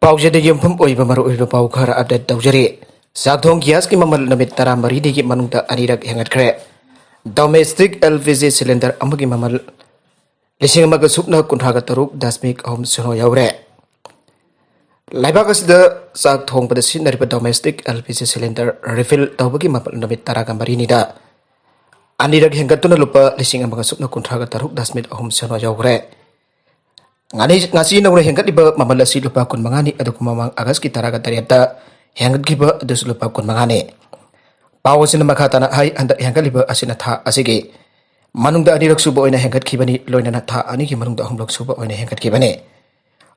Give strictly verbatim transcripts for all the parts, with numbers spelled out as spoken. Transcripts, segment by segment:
ꯄꯥꯎꯖꯦꯗ ꯌꯨꯝꯐꯝ ꯑꯣꯏꯕ ꯃꯔꯨꯑꯣꯏꯕ ꯄꯥꯎ ꯈꯔ ꯑꯞꯗꯦꯠ ꯇꯧꯖꯔꯤ꯫ ꯆꯥꯛꯊꯣꯡ ꯒ꯭ꯌꯥꯁꯀꯤ ꯃꯃꯜ ꯅꯨꯃꯤꯠ ꯇꯔꯥꯃꯔꯤꯗꯒꯤ ꯃꯅꯨꯡꯗ ꯑꯅꯤꯔꯛ ꯍꯦꯟꯒꯠꯈ꯭ꯔꯦ꯫ Domestic L P G cylinder ꯑꯃꯒꯤ ꯃꯃꯜ ꯂꯤꯁꯤꯡ ꯑꯃꯒ ꯁꯨꯞꯅ ꯀꯨꯟꯊ꯭ꯔꯥꯒ ꯇꯔꯨꯛ ꯗꯁꯃꯤꯛ ꯑꯍꯨꯝ ꯁꯤꯅꯣ ꯌꯧꯔꯦ꯫ ꯂꯩꯕꯥꯛ ꯑꯁꯤꯗ ꯆꯥꯛ ꯊꯣꯡꯕꯗ ꯁꯤꯖꯤꯟꯅꯔꯤꯕ domestic L P G cylinder refill ꯇꯧꯕꯒꯤ ꯃꯃꯜ ꯅꯨꯃꯤꯠ ꯇꯔꯥꯒ ꯃꯔꯤꯅꯤꯗ ꯑꯅꯤꯔꯛ ꯍꯦꯟꯒꯠꯇꯨꯅ ꯂꯨꯄꯥ ꯂꯤꯁꯤꯡ ꯑꯃꯒ ꯁꯨꯞꯅ ꯀꯨꯟꯊ꯭ꯔꯥꯒ ꯇꯔꯨꯛ ꯗꯁꯃꯤꯛ ꯑꯍꯨꯝ ꯁꯤꯅꯣ ꯌꯧꯈ꯭ꯔꯦ꯫ ꯉꯥꯅꯤ-, ꯉꯁꯤ ꯅꯧꯅ ꯍꯦꯟꯒꯠꯂꯤꯕ ꯃꯃꯜ ꯑꯁꯤ ꯂꯨꯄꯥ ꯀꯨꯟꯃꯉꯥꯅꯤ, ꯑꯗꯨꯒ ꯃꯃꯥꯡ ꯑꯥꯒꯁꯀꯤ ꯇꯔꯥꯒ ꯇꯔꯦꯠꯇ ꯍꯦꯟꯒꯠꯈꯤꯕ ꯑꯗꯨꯁꯨ ꯂꯨꯄꯥ ꯀꯨꯟꯃꯉꯥꯅꯤ꯫ ꯄꯥꯎ ꯑꯁꯤꯅ ꯃꯈꯥ ꯇꯥꯅ ꯍꯥꯏ, ꯍꯟꯗꯛ ꯍꯦꯟꯒꯠꯂꯤꯕ ꯑꯁꯤꯅ ꯊꯥ ꯑꯁꯤꯒꯤ ꯃꯅꯨꯡꯗ ꯑꯅꯤꯔꯛ ꯁꯨꯕ ꯑꯣꯏꯅ ꯍꯦꯟꯒꯠꯈꯤꯕꯅꯤ, ꯂꯣꯏꯅꯅ ꯊꯥ ꯑꯅꯤꯒꯤ ꯃꯅꯨꯡꯗ ꯑꯍꯨꯝꯂꯛ ꯁꯨꯕ ꯑꯣꯏꯅ ꯍꯦꯟꯒꯠꯈꯤꯕꯅꯤ꯫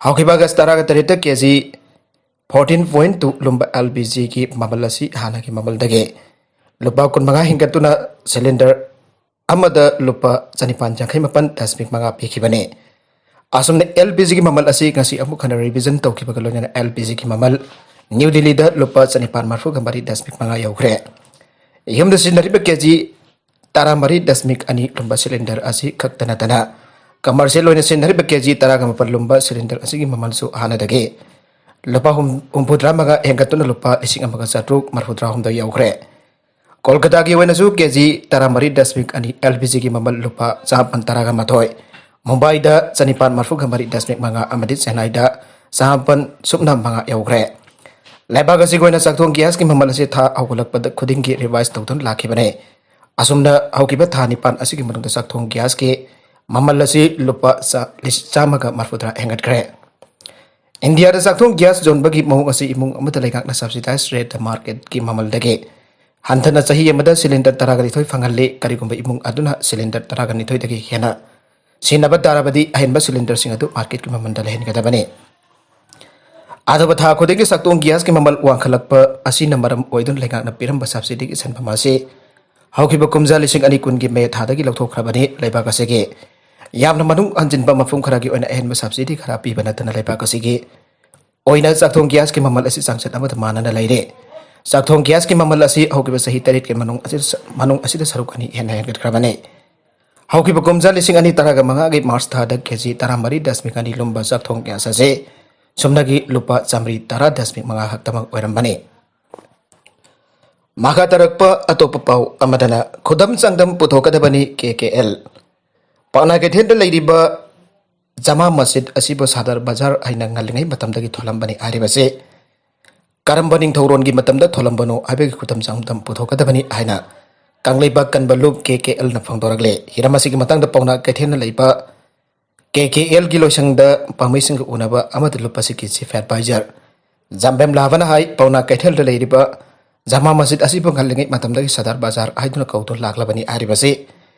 ꯍꯧꯈꯤꯕ ꯑꯥꯒꯁ ꯇꯔꯥꯒ ꯇꯔꯦꯠꯇ ꯀꯦ ꯖꯤ ꯐꯣꯔꯇꯤꯟ ꯄꯣꯏꯟ ꯇꯨ ꯂꯨꯝꯕ ꯑꯦꯜ ꯄꯤ ꯖꯤꯒꯤ ꯃꯃꯜ ꯑꯁꯤ ꯍꯥꯟꯅꯒꯤ ꯃꯃꯜꯗꯒꯤ ꯂꯨꯄꯥ ꯀꯨꯟꯃꯉꯥ ꯍꯦꯟꯒꯠꯇꯨꯅ ꯁꯤꯂꯤꯟꯗꯔ ꯑꯃꯗ ꯂꯨꯄꯥ ꯆꯅꯤꯄꯥꯟ ꯌꯥꯡꯈꯩ ꯃꯥꯄꯟ ꯗꯁꯃꯤꯛ ꯃꯉꯥ ꯄꯤꯈꯤꯕꯅꯤ꯫ ꯑꯁꯨꯝꯅ ꯑꯦꯜ ꯄꯤ ꯖꯤꯒꯤ ꯃꯃꯜ ꯑꯁꯤ ꯉꯁꯤ ꯑꯃꯨꯛ ꯍꯟꯅ ꯔꯤꯚꯤꯖꯟ ꯇꯧꯈꯤꯕꯒ ꯂꯣꯏꯅꯅ ꯑꯦꯜ ꯄꯤ ꯖꯤꯒꯤ ꯃꯃꯜ ꯅ꯭ꯌꯨ ꯗꯤꯜꯂꯤꯗ ꯂꯨꯄꯥ ꯆꯅꯤꯄꯥꯟ ꯃꯔꯤꯐꯨꯒ ꯃꯔꯤ ꯗꯁꯃꯤꯛ ꯃꯉꯥ ꯌꯧꯈ꯭ꯔꯦ꯫ ꯌꯨꯝꯗ ꯁꯤꯖꯤꯟꯅꯔꯤꯕ ꯀꯦ ꯖꯤ ꯇꯔꯥꯃꯔꯤ ꯗꯁꯃꯤꯛ ꯑꯅꯤ ꯂꯨꯝꯕ ꯁꯤꯂꯤꯟꯗꯔ ꯑꯁꯤ ꯈꯛꯇ ꯅꯠꯇꯅ, ꯀꯃꯔꯁꯤꯌꯦꯜ ꯑꯣꯏꯅ ꯁꯤꯖꯤꯟꯅꯔꯤꯕ ꯀꯦ ꯖꯤ ꯇꯔꯥꯒ ꯃꯥꯄꯟ ꯂꯨꯝꯕ ꯁꯤꯂꯤꯟꯗꯔ ꯑꯁꯤꯒꯤ ꯃꯃꯜꯁꯨ ꯍꯥꯟꯅꯗꯒꯤ ꯂꯨꯄꯥ ꯍꯨꯝ-, ꯍꯨꯝꯐꯨꯇꯔꯥ ꯃꯉꯥ ꯍꯦꯟꯒꯠꯇꯨꯅ ꯂꯨꯄꯥ ꯂꯤꯁꯤꯡ ꯑꯃꯒ ꯆꯥꯇ꯭ꯔꯨꯛ ꯃꯔꯤꯐꯨꯇꯔꯥꯍꯨꯝꯗꯣꯏ ꯌꯧꯈ꯭ꯔꯦ꯫ ꯀꯣꯜꯀꯇꯥꯒꯤ ꯑꯣꯏꯅꯁꯨ ꯀꯦ ꯖꯤ ꯇꯔꯥꯃꯔꯤ ꯗꯁꯃꯤꯛ ꯑꯅꯤ ꯑꯦꯜ ꯄꯤ ꯖꯤꯒꯤ ꯃꯃꯜ ꯂꯨꯄꯥ ꯆꯥꯃꯥꯄꯟ ꯇꯔꯥꯒ ꯃꯥꯊꯣꯏ, ꯃꯨꯝꯕꯥꯏꯗ ꯆꯅꯤꯄꯥꯟ ꯃꯔꯤꯐꯨꯒ ꯃꯔꯤ ꯗꯁꯃꯤꯛ ꯃꯉꯥ ꯑꯃꯗꯤ ꯆꯦꯟꯅꯥꯏꯗ ꯆꯥꯃꯥꯄꯟ ꯁꯨꯞꯅ ꯃꯉꯥ ꯌꯧꯈ꯭ꯔꯦ꯫ ꯂꯩꯕꯥꯛ ꯑꯁꯤꯒꯤ ꯑꯣꯏꯅ ꯆꯥꯛꯊꯣꯡ ꯒ꯭ꯌꯥꯁꯀꯤ ꯃꯃꯜ ꯑꯁꯤ ꯊꯥ ꯍꯧꯒꯠꯂꯛꯄꯗ ꯈꯨꯗꯤꯡꯒꯤ ꯔꯤꯚꯥꯏꯁ ꯇꯧꯗꯨꯅ ꯂꯥꯛꯈꯤꯕꯅꯤ꯫ ꯑꯁꯨꯝꯅ ꯍꯧꯈꯤꯕ ꯊꯥ ꯅꯤꯄꯥꯟ ꯑꯁꯤꯒꯤ ꯃꯅꯨꯡꯗ ꯆꯥꯛꯊꯣꯡ ꯒ꯭ꯌꯥꯁꯀꯤ ꯃꯃꯜ ꯑꯁꯤ ꯂꯨꯄꯥ ꯆꯥ-, ꯂꯤꯁꯤꯡ ꯆꯥꯝꯃꯒ ꯃꯔꯤꯐꯨꯇꯔꯥ ꯍꯦꯟꯒꯠꯈ꯭ꯔꯦ꯫ ꯏꯟꯗꯤꯌꯥꯗ ꯆꯥꯛꯊꯣꯡ ꯒ꯭ꯌꯥꯁ ꯌꯣꯟꯕꯒꯤ ꯃꯑꯣꯡ ꯑꯁꯤ ꯏꯃꯨꯡ ꯑꯃꯗ ꯂꯩꯉꯥꯛꯅ ꯁꯕꯁꯤꯗꯥꯏꯁ ꯔꯦꯠꯇ ꯃꯥꯔꯀꯦꯠꯀꯤ ꯃꯃꯜꯗꯒꯤ ꯍꯟꯊꯅ ꯆꯍꯤ ꯑꯃꯗ ꯁꯤꯂꯤꯟꯗꯔ ꯇꯔꯥꯒ ꯅꯤꯊꯣꯏ ꯐꯪꯍꯜꯂꯤ꯫ ꯀꯔꯤꯒꯨꯝꯕ ꯏꯃꯨꯡ ꯑꯗꯨꯅ ꯁꯤꯂꯤꯟꯗꯔ ꯇꯔꯥꯒ ꯅꯤꯊꯣꯏꯗꯒꯤ ꯍꯦꯟꯅ ꯁꯤꯖꯤꯟꯅꯕ ꯇꯥꯔꯕꯗꯤ, ꯑꯍꯦꯟꯕ ꯁꯤꯂꯤꯟꯗꯔꯁꯤꯡ ꯑꯗꯨ ꯃꯥꯔꯀꯦꯠꯀꯤ ꯃꯃꯜꯗ ꯂꯩꯍꯟꯒꯗꯕꯅꯤ꯫ ꯑꯗꯨꯕꯨ ꯊꯥ ꯈꯨꯗꯤꯡꯒꯤ ꯆꯥꯛꯊꯣꯡ ꯒ꯭ꯌꯥꯁꯀꯤ ꯃꯃꯜ ꯋꯥꯡꯈꯠꯂꯛꯄ ꯑꯁꯤꯅ ꯃꯔꯝ ꯑꯣꯏꯗꯨꯅ ꯂꯩꯉꯥꯛꯅ ꯄꯤꯔꯝꯕ ꯁꯕꯁꯤꯗꯤꯒꯤ ꯁꯦꯟꯐꯝ ꯑꯁꯤ ꯍꯧꯈꯤꯕ ꯀꯨꯝꯖꯥ ꯂꯤꯁꯤꯡ ꯑꯅꯤ ꯀꯨꯟꯒꯤ ꯃꯦ ꯊꯥꯗꯒꯤ ꯂꯧꯊꯣꯛꯈ꯭ꯔꯕꯅꯤ꯫ ꯂꯩꯕꯥꯛ ꯑꯁꯤꯒꯤ ꯌꯥꯝꯅ ꯃꯅꯨꯡ ꯍꯟꯖꯤꯟꯕ ꯃꯐꯝ ꯈꯔꯒꯤ ꯑꯣꯏꯅ ꯑꯍꯦꯟꯕ ꯁꯕꯁꯤꯗꯤ ꯈꯔ ꯄꯤꯕ ꯅꯠꯇꯅ ꯂꯩꯕꯥꯛ ꯑꯁꯤꯒꯤ ꯑꯣꯏꯅ ꯆꯥꯛꯊꯣꯡ ꯒ꯭ꯌꯥꯁꯀꯤ ꯃꯃꯜ ꯑꯁꯤ ꯆꯥꯡꯆꯠ ꯑꯃꯗ ꯃꯥꯟꯅꯅ ꯂꯩꯔꯦ꯫ ꯆꯥꯛꯊꯣꯡ ꯒ꯭ꯌꯥꯁꯀꯤ ꯃꯃꯜ ꯑꯁꯤ ꯍꯧꯈꯤꯕ ꯆꯍꯤ ꯇꯔꯦꯠꯀꯤ ꯃꯅꯨꯡ ꯑꯁꯤꯗ, ꯃꯅꯨꯡ ꯑꯁꯤꯗ ꯁꯔꯨꯛ ꯑꯅꯤ ꯍꯦꯟꯅ ꯍꯦꯟꯒꯠꯈ꯭ꯔꯕꯅꯤ꯫ ꯍꯧꯈꯤꯕ ꯀꯨꯝꯖꯥ ꯂꯤꯁꯤꯡ ꯑꯅꯤ ꯇꯔꯥꯒ ꯃꯉꯥꯒꯤ ꯃꯥꯔꯆ ꯊꯥꯗ ꯀꯦ ꯖꯤ ꯇꯔꯥꯃꯔꯤ ꯗꯁꯃꯤꯛ ꯑꯅꯤ ꯂꯨꯝꯕ ꯆꯥꯛꯊꯣꯡ ꯒ꯭ꯌꯥꯁ ꯑꯁꯤ ꯁꯨꯞꯅꯒꯤ ꯂꯨꯄꯥ ꯆꯥꯃꯔꯤ ꯇꯔꯥ ꯗꯁꯃꯤꯛ ꯃꯉꯥ ꯈꯛꯇꯃꯛ ꯑꯣꯏꯔꯝꯕꯅꯤ꯫ ꯃꯈꯥ ꯇꯥꯔꯛꯄ ꯑꯇꯣꯞꯄ ꯄꯥꯎ ꯑꯃꯗꯅ ꯈꯨꯗꯝ ꯆꯥꯡꯗꯝ ꯄꯨꯊꯣꯛꯀꯗꯕꯅꯤ ꯀꯦ ꯀꯦ ꯑꯦꯜ꯫ ꯄꯥꯎꯅꯥ ꯀꯩꯊꯦꯜꯗ ꯂꯩꯔꯤꯕ ꯖꯃꯥ ꯃꯁꯖꯤꯗ ꯑꯁꯤꯕꯨ ꯁꯥꯗꯔ ꯕꯖꯥꯔ ꯍꯥꯏꯅ ꯉꯜꯂꯤꯉꯩ ꯃꯇꯝꯗꯒꯤ ꯊꯣꯜꯂꯝꯕꯅꯤ ꯍꯥꯏꯔꯤꯕꯁꯤ ꯀꯔꯝꯕ ꯅꯤꯡꯊꯧꯔꯣꯟꯒꯤ ꯃꯇꯝꯗ ꯊꯣꯜꯂꯝꯕꯅꯣ ꯍꯥꯏꯕꯒꯤ ꯈꯨꯗꯝ ꯆꯥꯡꯗꯝ ꯄꯨꯊꯣꯛꯀꯗꯕꯅꯤ ꯍꯥꯏꯅ ꯀꯪꯂꯩꯄꯥꯛ ꯀꯟꯕ ꯂꯨꯞ ꯀꯦ ꯀꯦ ꯑꯦꯜꯅ ꯐꯣꯡꯗꯣꯔꯛꯂꯦ꯫ ꯍꯤꯔꯝ ꯑꯁꯤꯒꯤ ꯃꯇꯥꯡꯗ ꯄꯥꯎꯅꯥ ꯀꯩꯊꯦꯜꯗ ꯂꯩꯕ ꯀꯦ ꯀꯦ ꯑꯦꯜꯒꯤ ꯂꯣꯏꯁꯪꯗ ꯄꯥꯝꯃꯤꯁꯤꯡꯒ ꯎꯅꯕ ꯑꯃꯗꯤ ꯂꯨꯞ ꯑꯁꯤꯒꯤ ꯆꯤꯐ ꯑꯦꯗꯚꯥꯏꯖꯔ ꯖꯥꯝꯕꯦꯝ ꯂꯥꯕꯅ ꯍꯥꯏ, ꯄꯥꯎꯅꯥ ꯀꯩꯊꯦꯜꯗ ꯂꯩꯔꯤꯕ ꯖꯃꯥ ꯃꯁꯖꯤꯗ ꯑꯁꯤꯕꯨ ꯉꯜꯂꯤꯉꯩ ꯃꯇꯝꯗꯒꯤ ꯁꯗꯥꯔ ꯕꯖꯥꯔ ꯍꯥꯏꯗꯨꯅ ꯀꯧꯗꯨꯅ ꯂꯥꯛꯂꯕꯅꯤ ꯍꯥꯏꯔꯤꯕꯁꯤ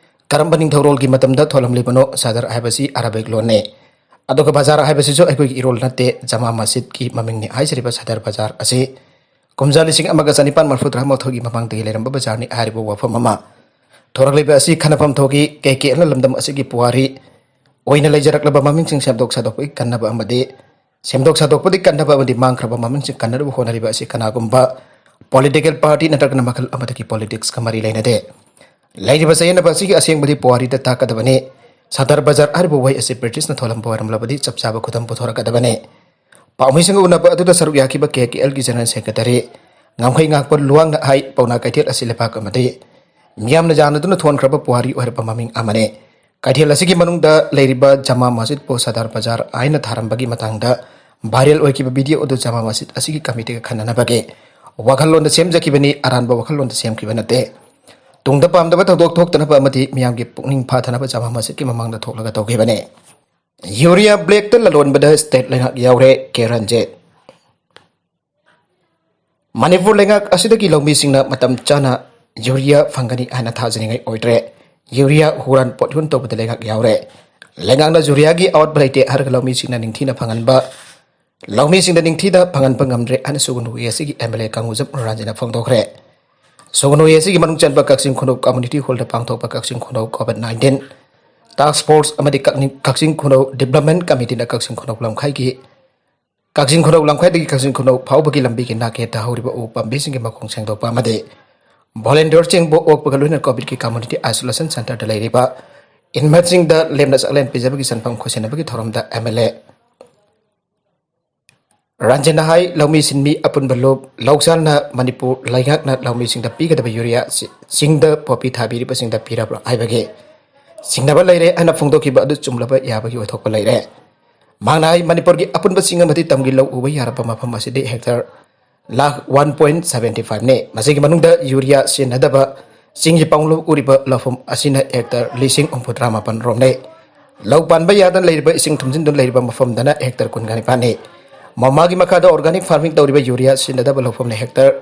ꯀꯔꯝꯕ ꯅꯤꯡꯊꯧꯔꯣꯜꯒꯤ ꯃꯇꯝꯗ ꯊꯣꯜꯂꯝꯂꯤꯕꯅꯣ? ꯁꯗꯥꯔ ꯍꯥꯏꯕꯁꯤ ꯑꯔꯥꯕꯤꯛ ꯂꯣꯟꯅꯤ, ꯑꯗꯨꯒ ꯕꯖꯥꯔ ꯍꯥꯏꯕꯁꯤꯁꯨ ꯑꯩꯈꯣꯏꯒꯤ ꯏꯔꯣꯜ ꯅꯠꯇꯦ꯫ ꯖꯃꯥ ꯃꯁꯖꯤꯗꯀꯤ ꯃꯃꯤꯡꯅꯤ ꯍꯥꯏꯖꯔꯤꯕ ꯁꯗꯥꯔ ꯕꯖꯥꯔ ꯑꯁꯤ ꯀꯨꯝꯖꯥ ꯂꯤꯁꯤꯡ ꯑꯃꯒ ꯆꯅꯤꯄꯥꯟ ꯃꯔꯐꯨ ꯇꯔꯥꯃꯥꯊꯣꯏꯒꯤ ꯃꯃꯥꯡꯗꯒꯤ ꯂꯩꯔꯝꯕ ꯕꯖꯥꯔꯅꯤ ꯍꯥꯏꯔꯤꯕ ꯋꯥꯐꯝ ꯑꯃ ꯊꯣꯔꯛꯂꯤꯕ ꯑꯁꯤ ꯈꯟꯅꯐꯝ ꯊꯣꯛꯏ꯫ ꯀꯦ ꯀꯦ ꯑꯦꯜꯅ ꯂꯝꯗꯝ ꯑꯁꯤꯒꯤ ꯄꯨꯋꯥꯔꯤ ꯑꯣꯏꯅ ꯂꯩꯖꯔꯛꯂꯕ ꯃꯃꯤꯡꯁꯤꯡ ꯁꯦꯝꯗꯣꯛ ꯁꯥꯗꯣꯛꯄꯒꯤ ꯀꯟꯅꯕ ꯑꯃꯗꯤ ꯁꯦꯝꯗꯣꯛ ꯁꯥꯗꯣꯛꯄꯗꯤ ꯀꯟꯅꯕ ꯑꯃꯗꯤ ꯃꯥꯡꯈ꯭ꯔꯕ ꯃꯃꯤꯡꯁꯤꯡ ꯀꯟꯅꯅꯕ ꯍꯣꯠꯅꯔꯤꯕ ꯑꯁꯤ ꯀꯅꯥꯒꯨꯝꯕ ꯄꯣꯂꯤꯇꯤꯀꯦꯜ ꯄꯥꯔꯇꯤ ꯅꯠꯇ꯭ꯔꯒꯅ ꯃꯈꯜ ꯑꯃꯗꯒꯤ ꯄꯣꯂꯤꯇꯤꯛꯁꯀ ꯃꯔꯤ ꯂꯩꯅꯗꯦ꯫ ꯂꯩꯔꯤꯕ ꯆꯌꯦꯠꯅꯕ ꯑꯁꯤꯒꯤ ꯑꯁꯦꯡꯕꯗꯤ ꯄꯨꯋꯥꯔꯤꯗ ꯇꯥꯛꯀꯗꯕꯅꯤ꯫ ꯁꯗꯥꯔ ꯕꯖꯥꯔ ꯍꯥꯏꯔꯤꯕ ꯋꯥꯍꯩ ꯑꯁꯤ ꯕ꯭ꯔꯤꯇꯤꯁꯅ ꯊꯣꯜꯂꯝꯕ ꯑꯣꯏꯔꯝꯂꯕꯗꯤ ꯆꯞ ꯆꯥꯕ ꯈꯨꯗꯝ ꯄꯨꯊꯣꯔꯛꯀꯗꯕꯅꯤ꯫ ꯄꯥꯎꯃꯤꯁꯤꯡꯒ ꯎꯅꯕ ꯑꯗꯨꯗ ꯁꯔꯨꯛ ꯌꯥꯈꯤꯕ ꯀꯦ ꯀꯦ ꯑꯦꯜꯒꯤ ꯖꯦꯅꯔꯦꯜ ꯁꯦꯀ꯭ꯔꯦꯇꯔꯤ ꯉꯝꯈꯩ ꯉꯥꯛꯄ ꯂꯨꯋꯥꯡꯅ ꯍꯥꯏ, ꯄꯥꯎꯅꯥ ꯀꯩꯊꯦꯜ ꯑꯁꯤ ꯂꯩꯕꯥꯛ ꯑꯃꯗꯤ ꯃꯤꯌꯥꯝꯅ ꯌꯥꯅꯗꯨꯅ ꯊꯣꯟꯈ꯭ꯔꯕ ꯄꯨꯋꯥꯔꯤ ꯑꯣꯏꯔꯕ ꯃꯃꯤꯡ ꯑꯃꯅꯤ꯫ ꯀꯩꯊꯦꯜ ꯑꯁꯤꯒꯤ ꯃꯅꯨꯡꯗ ꯂꯩꯔꯤꯕ ꯖꯃꯥ ꯃꯁꯖꯤꯗꯄꯨ ꯁꯗꯥꯔ ꯕꯖꯥꯔ ꯍꯥꯏꯅ ꯊꯥꯔꯝꯕꯒꯤ ꯃꯇꯥꯡꯗ ꯚꯥꯏꯔꯦꯜ ꯑꯣꯏꯈꯤꯕ ꯚꯤꯗꯤꯑꯣ ꯑꯗꯨ ꯖꯃꯥ ꯃꯁꯖꯤꯗ ꯑꯁꯤꯒꯤ ꯀꯃꯤꯇꯤꯒ ꯈꯟꯅꯅꯕꯒꯤ ꯋꯥꯈꯜꯂꯣꯟꯗ ꯁꯦꯝꯖꯈꯤꯕꯅꯤ, ꯑꯔꯥꯟꯕ ꯋꯥꯈꯜꯂꯣꯟꯗ ꯁꯦꯝꯈꯤꯕ ꯅꯠꯇꯦ꯫ ꯇꯨꯡꯗ ꯄꯥꯝꯗꯕ ꯊꯧꯗꯣꯛ ꯊꯣꯛꯇꯅꯕ ꯑꯃꯗꯤ ꯃꯤꯌꯥꯝꯒꯤ ꯄꯨꯛꯅꯤꯡ ꯐꯥꯊꯅꯕ ꯖꯃꯥ ꯃꯁꯖꯤꯗꯀꯤ ꯃꯃꯥꯡꯗ ꯊꯣꯛꯂꯒ ꯇꯧꯈꯤꯕꯅꯤ꯫ ꯌꯨꯔꯤꯌꯥ ꯕ꯭ꯂꯦꯛꯇ ꯂꯂꯣꯟꯕꯗ ꯁ꯭ꯇꯦꯠ ꯂꯩꯉꯥꯛ ꯌꯥꯎꯔꯦ, ꯀꯦ ꯔꯟꯖꯤꯠ꯫ ꯃꯅꯤꯄꯨꯔ ꯂꯩꯉꯥꯛ ꯑꯁꯤꯗꯒꯤ ꯂꯧꯃꯤꯁꯤꯡꯅ ꯃꯇꯝ ꯆꯥꯅ ꯌꯨꯔꯤꯌꯥ ꯐꯪꯒꯅꯤ ꯍꯥꯏꯅ ꯊꯥꯖꯅꯤꯡꯉꯥꯏ ꯑꯣꯏꯗ꯭ꯔꯦ꯫ ꯌꯨꯔꯤꯌꯥ ꯍꯨꯔꯥꯟ ꯄꯣꯠꯌꯣꯟ ꯇꯧꯕꯗ ꯂꯩꯉꯥꯛ ꯌꯥꯎꯔꯦ꯫ ꯂꯩꯉꯥꯛꯅ ꯌꯨꯔꯤꯌꯥꯒꯤ ꯑꯋꯥꯠꯄ ꯂꯩꯇꯦ ꯍꯥꯏꯔꯒ ꯂꯧꯃꯤꯁꯤꯡꯅ ꯅꯤꯡꯊꯤꯅ ꯐꯪꯍꯟꯕ, ꯂꯧꯃꯤꯁꯤꯡꯗ ꯅꯤꯡꯊꯤꯅ ꯐꯪꯍꯟꯕ ꯉꯝꯗ꯭ꯔꯦ ꯍꯥꯏꯅ ꯁꯨꯒꯅꯨ ꯑꯦ ꯁꯤꯒꯤ ꯑꯦꯝ ꯑꯦꯜ ꯑꯦ ꯀꯥꯡꯒꯨꯖꯝ ꯔꯥꯖꯦꯟꯅ ꯐꯣꯡꯗꯣꯛꯈ꯭ꯔꯦ꯫ ꯁꯨꯒꯅꯨ ꯑꯦ ꯁꯤꯒꯤ ꯃꯅꯨꯡ ꯆꯟꯕ ꯀꯛꯆꯤꯡ ꯈꯨꯅꯧ ꯀꯝꯃ꯭ꯌꯨꯅꯤꯇꯤ ꯍꯣꯜꯗ ꯄꯥꯡꯊꯣꯛꯄ ꯀꯛꯆꯤꯡ ꯈꯨꯅꯧ ꯀꯣꯚꯤꯗ ꯅꯥꯏꯟꯇꯤꯟ ꯇꯥꯛꯁ ꯐꯣꯔꯁ ꯑꯃꯗꯤ ꯀꯛꯅꯤꯡ-, ꯀꯛꯆꯤꯡ ꯈꯨꯅꯧ ꯗꯤꯕ꯭ꯂꯞꯃꯦꯟ ꯀꯃꯤꯇꯤꯅ ꯀꯛꯆꯤꯡ ꯈꯨꯅꯧ ꯂꯝꯈꯥꯏꯒꯤ ꯀꯛꯆꯤꯡ ꯈꯨꯅꯧ ꯂꯝꯈꯥꯏꯗꯒꯤ ꯀꯛꯆꯤꯡ ꯈꯨꯅꯧ ꯐꯥꯎꯕꯒꯤ ꯂꯝꯕꯤꯒꯤ ꯅꯥꯛꯌꯦꯠꯇ ꯍꯧꯔꯤꯕ ꯎ ꯄꯥꯝꯕꯤꯁꯤꯡꯒꯤ ꯃꯈꯣꯡ ꯁꯦꯡꯗꯣꯛꯄ ꯑꯃꯗꯤ ꯚꯣꯂꯨꯟꯇꯤꯌꯔ ꯆꯦꯡꯕꯨ ꯑꯣꯛꯄꯒ ꯂꯣꯏꯅꯅ ꯀꯣꯚꯤꯗꯀꯤ ꯀꯝꯃ꯭ꯌꯨꯅꯤꯇꯤ ꯑꯥꯏꯁꯣꯂꯦꯁꯟ ꯁꯦꯟꯇꯔꯗ ꯂꯩꯔꯤꯕ ꯏꯟꯃꯦꯠꯁꯤꯡꯗ ꯂꯦꯝꯅ ꯆꯥꯛꯂꯦꯟ ꯄꯤꯖꯕꯒꯤ ꯁꯤꯟꯐꯝ ꯈꯣꯏꯁꯤꯟꯅꯕꯒꯤ ꯊꯧꯔꯝꯗ ꯑꯦꯝ ꯑꯦꯜ ꯑꯦ ꯔꯟꯖꯟꯅ ꯍꯥꯏ, ꯂꯧꯃꯤ ꯁꯤꯟꯃꯤ ꯑꯄꯨꯟꯕ ꯂꯨꯞ ꯂꯧꯁꯥꯜꯅ ꯃꯅꯤꯄꯨꯔ ꯂꯩꯉꯥꯛꯅ ꯂꯧꯃꯤꯁꯤꯡꯗ ꯄꯤꯒꯗꯕ ꯌꯨꯔꯤꯌꯥ ꯑꯁꯤ ꯆꯤꯡꯗ ꯄꯣꯄꯤ ꯊꯥꯕꯤꯔꯤꯕꯁꯤꯡꯗ ꯄꯤꯔꯕ꯭ꯔꯥ ꯍꯥꯏꯕꯒꯤ ꯆꯤꯡꯅꯕ ꯂꯩꯔꯦ ꯍꯥꯏꯅ ꯐꯣꯡꯗꯣꯛꯈꯤꯕ ꯑꯗꯨ ꯆꯨꯝꯂꯕ ꯌꯥꯕꯒꯤ ꯑꯣꯏꯊꯣꯛꯄ ꯂꯩꯔꯦ꯫ ꯃꯍꯥꯛꯅ ꯍꯥꯏ, ꯃꯅꯤꯄꯨꯔꯒꯤ ꯑꯄꯨꯟꯕ ꯆꯤꯡ ꯑꯃꯗꯤ ꯇꯝꯒꯤ ꯂꯧ ꯎꯕ ꯌꯥꯔꯕ ꯃꯐꯝ ꯑꯁꯤꯗꯤ hectare lakh one point seventy ꯐꯥꯏꯚꯅꯤ꯫ ꯃꯁꯤꯒꯤ ꯃꯅꯨꯡꯗ ꯌꯨꯔꯤꯌꯥ ꯁꯤꯖꯤꯟꯅꯗꯕ ꯆꯤꯡꯒꯤ ꯄꯥꯎꯂꯧ ꯎꯔꯤꯕ ꯂꯧꯐꯝ ꯑꯁꯤꯅ ꯍꯦꯛꯇꯔ ꯂꯤꯁꯤꯡ ꯍꯨꯝꯐꯨꯇꯔꯥ ꯃꯥꯄꯟ ꯔꯣꯝꯅꯤ꯫ ꯂꯧ ꯄꯥꯟꯕ ꯌꯥꯗꯅ ꯂꯩꯔꯤꯕ ꯏꯁꯤꯡ ꯊꯨꯝꯖꯤꯟꯗꯨꯅ ꯂꯩꯔꯤꯕ ꯃꯐꯝꯗꯅ ꯍꯦꯛꯇꯔ ꯀꯨꯟꯒ ꯅꯤꯄꯥꯟꯅꯤ꯫ ꯃꯃꯥꯒꯤ ꯃꯈꯥꯗ organic farming ꯇꯧꯔꯤꯕ ꯌꯨꯔꯤꯌꯥ ꯁꯤꯖꯤꯟꯅꯗꯕ ꯂꯧꯐꯝꯅ ꯍꯦꯛꯇꯔ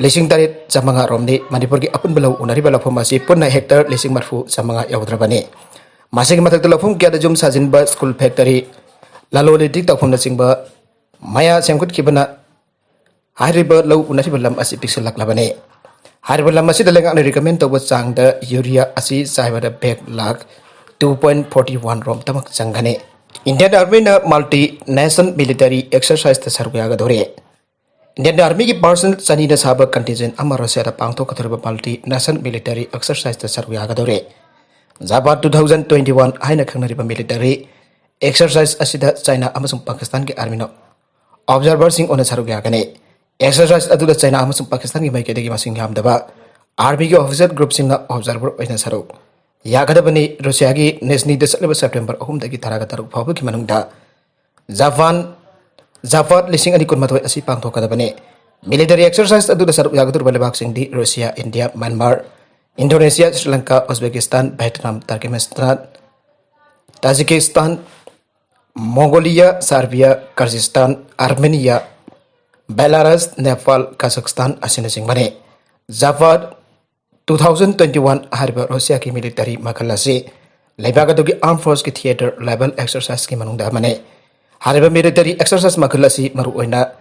ꯂꯤꯁꯤꯡ ꯇꯔꯦꯠ ꯆꯥꯃꯉꯥ ꯔꯣꯝꯅꯤ꯫ ꯃꯅꯤꯄꯨꯔꯒꯤ ꯑꯄꯨꯟꯕ ꯂꯧ ꯎꯅꯔꯤꯕ ꯂꯧꯐꯝ ꯑꯁꯤ ꯄꯨꯟꯅ ꯍꯦꯛꯇꯔ ꯂꯤꯁꯤꯡ ꯃꯔꯤꯐꯨ ꯆꯥꯃꯉꯥ ꯌꯧꯗ꯭ꯔꯕꯅꯤ꯫ ꯃꯁꯤꯒꯤ ꯃꯊꯛꯇ ꯂꯧꯐꯝ ꯀꯌꯥꯗ ꯌꯨꯝ ꯁꯥꯖꯤꯟꯕ, ꯁ꯭ꯀꯨꯜ, ꯐꯦꯛꯇꯔꯤ, ꯂꯂꯣꯟ ꯏꯇꯤꯛ ꯇꯧꯐꯝꯅꯆꯤꯡꯕ ꯃꯌꯥ ꯁꯦꯝꯒꯠꯈꯤꯕꯅ ꯍꯥꯏꯔꯤꯕ ꯂꯧ ꯎꯅꯔꯤꯕ ꯂꯝ ꯑꯁꯤ ꯄꯤꯛꯁꯤꯜꯂꯛꯂꯕꯅꯤ꯫ ꯍꯥꯏꯔꯤꯕ ꯂꯝ ꯑꯁꯤꯗ ꯂꯩꯉꯥꯛꯅ recommend ꯇꯧꯕ ꯆꯥꯡꯗ ꯌꯨꯔꯤꯌꯥ ꯑꯁꯤ ꯆꯥꯏꯕꯗ bag lakh two point forty one ꯔꯣꯝꯇꯃꯛ ꯆꯪꯒꯅꯤ꯫ Indian Armyꯅ multi nation military exerciseꯇ ꯁꯔꯨꯛ ꯌꯥꯒꯗꯧꯔꯤ꯫ Indian Armyꯒꯤ personnel ꯆꯅꯤꯅ ꯁꯥꯕ contingent ꯑꯃ ꯔꯁꯤꯌꯥꯗ ꯄꯥꯡꯊꯣꯛꯀꯗꯧꯔꯤꯕ multi nation military exerciseꯇ ꯁꯔꯨꯛ ꯌꯥꯒꯗꯧꯔꯤ꯫ Zapad two thousand twenty one ꯍꯥꯏꯅ ꯈꯪꯅꯔꯤꯕ military exercise ꯑꯁꯤꯗ ꯆꯥꯏꯅꯥ ꯑꯃꯁꯨꯡ ꯄꯥꯀꯤꯁꯇꯥꯟꯒꯤ armyꯅ observerꯁꯤꯡ ꯑꯣꯏꯅ ꯁꯔꯨꯛ ꯌꯥꯒꯅꯤ꯫ Exercise ꯑꯗꯨꯗ ꯆꯥꯏꯅꯥ ꯑꯃꯁꯨꯡ ꯄꯥꯀꯤꯁꯇꯥꯟꯒꯤ ꯃꯥꯏꯀꯩꯗꯒꯤ ꯃꯁꯤꯡ ꯌꯥꯝꯗꯕ armyꯒꯤ officer groupꯁꯤꯡꯅ observer ꯑꯣꯏꯅ ꯁꯔꯨꯛ ꯌꯥꯒꯗꯕꯅꯤ꯫ ꯔꯨꯁꯤꯌꯥꯒꯤ ꯅꯤꯖꯅꯤꯗ ꯆꯠꯂꯤꯕ September ꯑꯍꯨꯝꯗꯒꯤ ꯇꯔꯥꯒ ꯇꯔꯨꯛ ꯐꯥꯎꯕꯒꯤ ꯃꯅꯨꯡꯗ ꯖꯄꯥꯟ, ꯖꯥꯄꯥꯟ ꯂꯤꯁꯤꯡ ꯑꯅꯤ ꯀꯨꯟꯃꯥꯊꯣꯏ ꯑꯁꯤ ꯄꯥꯡꯊꯣꯛꯀꯗꯕꯅꯤ꯫ Military exercise ꯑꯗꯨꯗ ꯁꯔꯨꯛ ꯌꯥꯒꯗꯧꯔꯤꯕ ꯂꯩꯕꯥꯛꯁꯤꯡꯗꯤ Russia, India, Myanmar, Indonesia, Sri Lanka, Uzbekistan, Vietnam, Turkmenistan, Tajikistan, Mongolia, Serbia, Kyrgyzstan, Armenia, Belarus, Nepal, Kazakhstan ꯑꯁꯤꯅꯆꯤꯡꯕꯅꯤ꯫ Zapad two thousand twenty one ꯍꯥꯏꯔꯤꯕ ꯔꯨꯁꯤꯌꯥꯒꯤ military ꯃꯈꯜ ꯑꯁꯤ ꯂꯩꯕꯥꯛ ꯑꯗꯨꯒꯤ armed forceꯀꯤ theater level exerciseꯀꯤ ꯃꯅꯨꯡꯗ ꯑꯃꯅꯤ꯫ ꯍꯥꯏꯔꯤꯕ military exercise ꯃꯈꯜ ꯑꯁꯤ ꯃꯔꯨꯑꯣꯏꯅ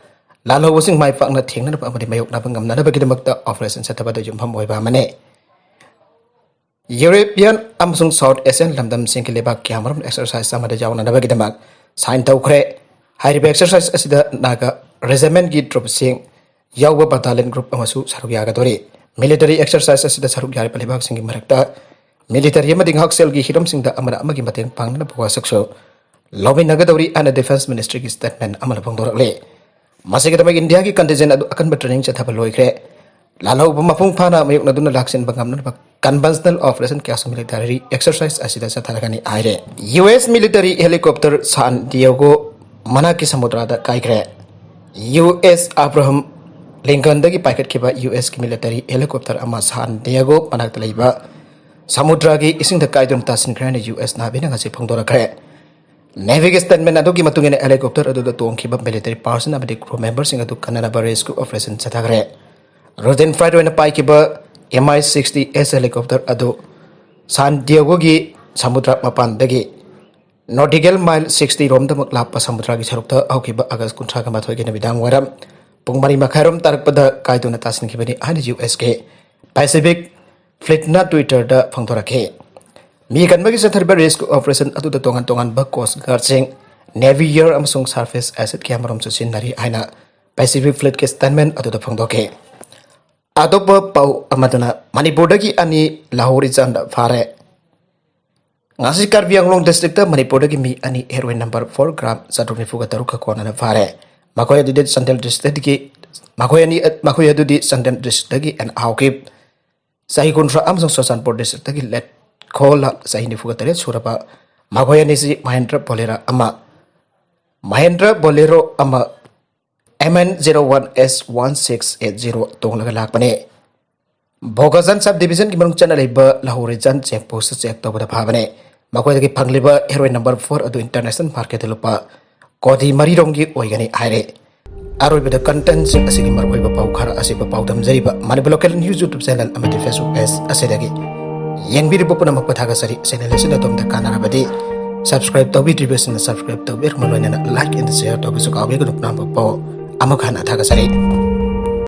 ꯂꯥꯜꯍꯧꯕꯁꯤꯡ ꯃꯥꯏ ꯄꯥꯛꯅ ꯊꯦꯡꯅꯅꯕ ꯑꯃꯗꯤ ꯃꯥꯌꯣꯛꯅꯕ ꯉꯝꯅꯅꯕꯒꯤꯗꯃꯛꯇ operation ꯆꯠꯊꯕꯗ ꯌꯨꯝꯐꯝ ꯑꯣꯏꯕ ꯑꯃꯅꯤ꯫ European ꯑꯃꯁꯨꯡ South Asian ꯂꯝꯗꯝꯁꯤꯡꯒꯤ ꯂꯩꯕꯥꯛ ꯀꯌꯥꯃꯔꯨꯝ exercise ꯑꯃꯗ ꯌꯥꯎꯅꯅꯕꯒꯤꯗꯃꯛ sign ꯇꯧꯈ꯭ꯔꯦ꯫ ꯍꯥꯏꯔꯤꯕ exercise ꯑꯁꯤꯗ ꯅꯥꯒꯥ regimentꯀꯤ troopꯁꯤꯡ ꯌꯥꯎꯕ battalion group ꯑꯃꯁꯨ ꯁꯔꯨꯛ ꯌꯥꯒꯗꯧꯔꯤ꯫ Military exercise ꯑꯁꯤꯗ ꯁꯔꯨꯛ ꯌꯥꯔꯤꯕ ꯂꯩꯕꯥꯛꯁꯤꯡꯒꯤ ꯃꯔꯛꯇ military ꯑꯃꯗꯤ ꯉꯥꯛꯁꯦꯜꯒꯤ ꯍꯤꯔꯝꯁꯤꯡꯗ ꯑꯃꯅ ꯑꯃꯒꯤ ꯃꯇꯦꯡ ꯄꯥꯡꯅꯅꯕ ꯋꯥꯁꯛꯁꯨ ꯂꯧꯃꯤꯟꯅꯒꯗꯧꯔꯤ ꯍꯥꯏꯅ ꯗꯤꯐꯦꯟꯁ ꯃꯤꯅꯤꯁꯇ꯭ꯔꯤꯒꯤ ꯁ꯭ꯇꯦꯠꯃꯦꯟ ꯑꯃꯅ ꯐꯣꯡꯗꯣꯔꯛꯂꯤ꯫ ꯃꯁꯤꯒꯤꯗꯃꯛ ꯏꯟꯗꯤꯌꯥꯒꯤ ꯀꯟꯇꯤꯟꯖꯦꯟ ꯑꯗꯨ ꯑꯀꯟꯕ ꯇ꯭ꯔꯦꯅꯤꯡ ꯆꯠꯊꯕ ꯂꯣꯏꯈ꯭ꯔꯦ꯫ ꯂꯥꯜꯍꯧꯕ ꯃꯄꯨꯡ ꯐꯥꯅ ꯃꯥꯌꯣꯛꯅꯗꯨꯅ ꯂꯥꯛꯁꯤꯟꯕ ꯉꯝꯅꯅꯕ ꯀꯟꯚꯦꯟꯁꯅꯦꯜ ꯑꯣꯄꯔꯦꯁꯟ ꯀꯌꯥꯁꯨ ꯃꯤꯂꯤꯇꯔꯤ ꯑꯦꯛꯁꯔꯁꯥꯏꯁ ꯑꯁꯤꯗ ꯆꯠꯊꯔꯒꯅꯤ ꯍꯥꯏꯔꯦ꯫ ꯌꯨ ꯑꯦꯁ ꯃꯤꯂꯤꯇꯔꯤ ꯍꯦꯂꯤꯀꯣꯞꯇꯔ ꯁꯥꯟ ꯗꯤꯌꯦꯒꯣ ꯃꯅꯥꯛꯀꯤ ꯁꯃꯨꯗ꯭ꯔꯗ ꯀꯥꯏꯈ꯭ꯔꯦ꯫ ꯌꯨ ꯑꯦꯁ ꯑꯕ꯭ꯔꯥꯍꯝ ꯂꯤꯡꯀꯟꯗꯒꯤ ꯄꯥꯏꯈꯠꯈꯤꯕ ꯌꯨ ꯑꯦꯁꯀꯤ ꯃꯤꯂꯤꯇꯔꯤ ꯍꯦꯂꯤꯀꯣꯞꯇꯔ ꯑꯃ ꯁꯥꯟ ꯗꯤꯌꯦꯒꯣ ꯃꯅꯥꯛꯇ ꯂꯩꯕ ꯁꯃꯨꯗ꯭ꯔꯒꯤ ꯏꯁꯤꯡꯗ ꯀꯥꯏꯗꯨꯅ ꯇꯥꯁꯤꯟꯈ꯭ꯔꯦ ꯍꯥꯏꯅ ꯌꯨ ꯑꯦꯁ ꯅꯥꯚꯤꯅ ꯉꯁꯤ ꯐꯣꯡꯗꯣꯔꯛꯈ꯭ꯔꯦ꯫ ꯅꯦꯚꯤꯒꯤ ꯁ꯭ꯇꯦꯠꯃꯦꯟ ꯑꯗꯨꯒꯤ ꯃꯇꯨꯡ ꯏꯟꯅ ꯍꯦꯂꯤꯀꯣꯞꯇꯔ ꯑꯗꯨꯗ ꯇꯣꯡꯈꯤꯕ ꯃꯤꯂꯤꯇꯔꯤ ꯄꯥꯔꯁꯟ ꯑꯃꯗꯤ ꯀ꯭ꯔꯨ ꯃꯦꯝꯕꯔꯁꯤꯡ ꯑꯗꯨ ꯀꯟꯅꯅꯕ ꯔꯦꯁꯀ꯭ꯌꯨ ꯑꯣꯄꯔꯦꯁꯟ ꯆꯠꯊꯈ꯭ꯔꯦ꯫ ꯔꯨꯇꯤꯟ ꯐ꯭ꯂꯥꯏꯠ ꯑꯣꯏꯅ ꯄꯥꯏꯈꯤꯕ ꯑꯦꯝ ꯑꯥꯏ ꯁꯤꯛꯁꯇꯤ ꯑꯦꯁ ꯍꯦꯂꯤꯀꯣꯞꯇꯔ ꯑꯗꯨ ꯁꯥꯟ ꯗꯤꯌꯦꯒꯣꯒꯤ ꯁꯃꯨꯗ꯭ꯔ ꯃꯄꯥꯟꯗꯒꯤ ꯅꯣꯇꯤꯀꯦꯜ ꯃꯥꯏꯜ ꯁꯤꯛꯁꯇꯤ ꯔꯣꯝꯗꯃꯛ ꯂꯥꯞꯄ ꯁꯃꯨꯗ꯭ꯔꯒꯤ ꯁꯔꯨꯛꯇ ꯍꯧꯈꯤꯕ ꯑꯥꯒꯁ ꯀꯨꯟꯊ꯭ꯔꯥꯒ ꯃꯥꯊꯣꯏꯒꯤ ꯅꯨꯃꯤꯗꯥꯡ ꯋꯥꯏꯔꯝ ꯄꯨꯡ ꯃꯔꯤ ꯃꯈꯥꯏꯔꯣꯝ ꯇꯥꯔꯛꯄꯗ ꯀꯥꯏꯗꯨꯅ ꯇꯥꯁꯤꯟꯈꯤꯕꯅꯤ ꯍꯥꯏꯅ ꯌꯨ ꯑꯦꯁꯀꯤ ꯄꯦꯁꯤꯐꯤꯛ ꯐ꯭ꯂꯤꯠꯅ ꯇ꯭ꯋꯤꯇꯔꯗ ꯐꯣꯡꯗꯣꯔꯛꯈꯤ꯫ ꯃꯤ ꯀꯟꯕꯒꯤ ꯆꯠꯊꯔꯤꯕ ꯔꯦꯁꯀ꯭ꯌꯨ ꯑꯣꯄꯔꯦꯁꯟ ꯑꯗꯨꯗ ꯇꯣꯉꯥꯟ ꯇꯣꯉꯥꯟꯕ ꯀꯣꯁ ꯒꯥꯔꯗꯁꯤꯡ, ꯅꯦꯚꯤ, ꯑꯦꯌꯔ ꯑꯃꯁꯨꯡ ꯁꯔꯐꯦꯁ ꯑꯦꯁꯦꯠ ꯀꯌꯥꯃꯔꯨꯝꯁꯨ ꯁꯤꯖꯤꯟꯅꯔꯤ ꯍꯥꯏꯅ ꯄꯦꯁꯤꯐꯤꯛ ꯐ꯭ꯂꯤꯠꯀꯤ ꯁ꯭ꯇꯦꯠꯃꯦꯟ ꯑꯗꯨꯗ ꯐꯣꯡꯗꯣꯛꯈꯤ꯫ ꯑꯇꯣꯞꯄ ꯄꯥꯎ ꯑꯃꯗꯅ ꯃꯅꯤꯄꯨꯔꯗꯒꯤ ꯑꯅꯤ ꯂꯥꯍꯣꯔꯤꯖꯥꯟꯗ ꯐꯥꯔꯦ꯫ ꯉꯁꯤ ꯀꯥꯔꯕꯤ ꯑꯪꯂꯣꯡ ꯗꯤꯁꯇ꯭ꯔꯤꯛꯇ ꯃꯅꯤꯄꯨꯔꯗꯒꯤ ꯃꯤ ꯑꯅꯤ ꯍꯦꯔꯣꯏꯟ ꯅꯝꯕꯔ ꯐꯣꯔ ꯒ꯭ꯔꯥꯝ ꯆꯥꯇ꯭ꯔꯨꯛ ꯅꯤꯐꯨꯒ ꯇꯔꯨꯛꯀ ꯀꯣꯟꯅꯅ ꯐꯥꯔꯦ꯫ ꯃꯈꯣꯏ ꯑꯗꯨꯗꯤ ꯆꯥꯟꯗꯦꯜ ꯗꯤꯁꯇ꯭ꯔꯤꯛꯇꯒꯤ, ꯃꯈꯣꯏ ꯑꯅꯤ, ꯃꯈꯣꯏ ꯑꯗꯨꯗꯤ ꯆꯥꯟꯗꯦꯜ ꯗꯤꯁꯇ꯭ꯔꯤꯛꯇꯒꯤ ꯑꯦꯟ ꯍꯥꯎꯀꯤꯞ, ꯆꯍꯤ ꯀꯨꯟꯊ꯭ꯔꯥ, ꯑꯃꯁꯨꯡ ꯆꯨꯔꯆꯥꯟꯄꯨꯔ ꯗꯤꯁꯇ꯭ꯔꯤꯛꯇꯒꯤ ꯂꯦꯠꯈꯣꯂꯥ, ꯆꯍꯤ ꯅꯤꯐꯨꯒ ꯇꯔꯦꯠ ꯁꯨꯔꯕ꯫ ꯃꯈꯣꯏ ꯑꯅꯤꯁꯤ ꯃꯍꯦꯟꯗ꯭ꯔ ꯕꯣꯂꯦꯔꯣ ꯑꯃ, ꯃꯍꯦꯟꯗ꯭ꯔ ꯕꯣꯂꯦꯔꯣ ꯑꯃ, M N zero one S one six eight zero ꯇꯣꯡꯂꯒ ꯂꯥꯛꯄꯅꯤ꯫ ꯕꯣꯀꯥꯖꯥꯟ ꯁꯕ ꯗꯤꯕꯤꯖꯟꯒꯤ ꯃꯅꯨꯡ ꯆꯟꯅ ꯂꯩꯕ ꯂꯍꯧꯔꯤꯖꯥꯟ ꯆꯦꯛ ꯄꯣꯁꯇ ꯆꯦꯛ ꯇꯧꯕꯗ ꯐꯥꯕꯅꯤ꯫ ꯃꯈꯣꯏꯗꯒꯤ ꯐꯪꯂꯤꯕ ꯍꯦꯔꯣꯏꯟ ꯅꯝꯕꯔ ꯐꯣꯔ ꯑꯗꯨ ꯏꯟꯇꯔꯅꯦꯁꯅꯦꯜ ꯃꯥꯔꯀꯦꯠꯇ ꯂꯨꯄꯥ ꯀꯣꯇꯤ ꯃꯔꯤꯔꯣꯝꯒꯤ ꯑꯣꯏꯒꯅꯤ ꯍꯥꯏꯔꯦ꯫ ꯑꯔꯣꯏꯕꯗ ꯀꯟꯇꯦꯟꯁꯤꯡ ꯑꯁꯤꯒꯤ ꯃꯔꯨꯑꯣꯏꯕ ꯄꯥꯎ ꯈꯔ ꯑꯁꯤꯕꯨ ꯄꯥꯎꯗꯝꯖꯔꯤꯕ Manipur local news YouTube channel ꯑꯃꯗꯤ ꯐꯦꯁꯕꯨꯛ ꯄꯦꯖ ꯑꯁꯤꯗꯒꯤ ꯌꯦꯡꯕꯤꯔꯤꯕ ꯄꯨꯝꯅꯃꯛꯄꯨ ꯊꯥꯒꯠꯆꯔꯤ꯫ ꯆꯦꯅꯦꯜ ꯑꯁꯤꯅ ꯑꯗꯣꯝꯗ ꯀꯥꯟꯅꯔꯕꯗꯤ ꯁꯕꯁꯀ꯭ꯔꯥꯏꯕ ꯇꯧꯕꯤꯗ꯭ꯔꯤꯕꯁꯤꯡꯅ ꯁꯕꯁꯀ꯭ꯔꯥꯏꯕ ꯇꯧꯕꯤꯔꯝꯕ ꯂꯣꯏꯅꯅ ꯂꯥꯏꯛ ꯑꯦꯟ ꯁꯤꯌꯔ ꯇꯧꯕꯁꯨ ꯀꯥꯎꯕꯤꯒꯅꯨ꯫ ꯄꯨꯝꯅꯃꯛꯄꯨ ꯑꯃꯨꯛ ꯍꯟꯅ ꯊꯥꯒꯠꯆꯔꯤ꯫